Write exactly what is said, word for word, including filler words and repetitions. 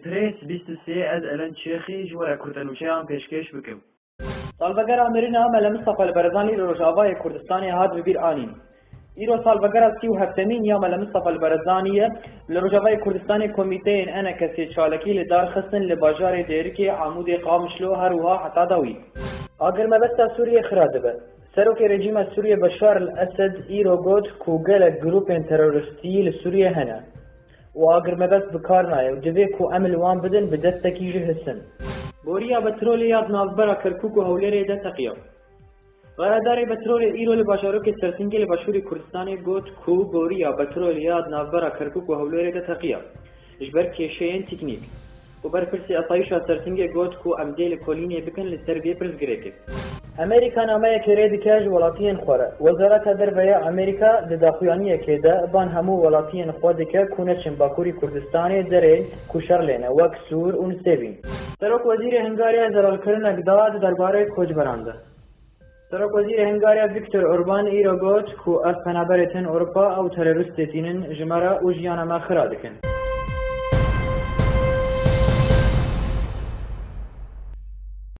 Pres bîst û sê, ez Elen Çêxî ji we re kurtenûçeyan pêşkêş bikim. Salvegera mirina Mele Mistefa li Berezanî li Rojavayê Kurdistanê hat bi bîr anîn. Îro salvegera sî û heftemîn ya Mele Mistefa li Berezanî ye. Li Rojavayê Kurdistanê komîteyên E N K S'ê çalakî li dar xistin li bajarê Dêrikê, Amûdê, Qamişlo, her wiha heta dawî. Agir mebesta Sûriyê xira dibe. Serokê rejîma Sûriyê Beşar el Esed îro got ku gelek grûpên terorîstî li Sûriyê hene û agir mebest bi kar nayê û divê ku em li wan bidin bi destekî jî hissin. Boriya petrolê ya di navbera Kerkûk û Hewlêrê de teqiya. Rayedarê petrolê îro li bajarokê Sersingê li başûrê Kurdistanê got ku boriya petrolê ya di navbera Kerkûk û Hewlêrê de teqiya ji ber kêşeyên teknîk. Û berpirsê asayîşa Sersingê got ku em dê lêkolînê bikin li ser vê pirsgirêkê. Amerîka nameyekê rê dike ji welatiyên xwe re. Wezareta Derve ya Amerîka di daxuyaniyekê de ban hemû welatiyên xwe dike ku neçin Bakurî Kurdistanê derên ku şer lê ne, wek Sûr û Nisêbîn. Serok Wezîrê Hungarya zelalkirinek da di derbarê koçberan de. Serok Wezîrê Hungarya Viktor Orban îro got ku ev penaberê tên Ewropa ew terorîstê tînin ji me re û jiyana me xira dikin.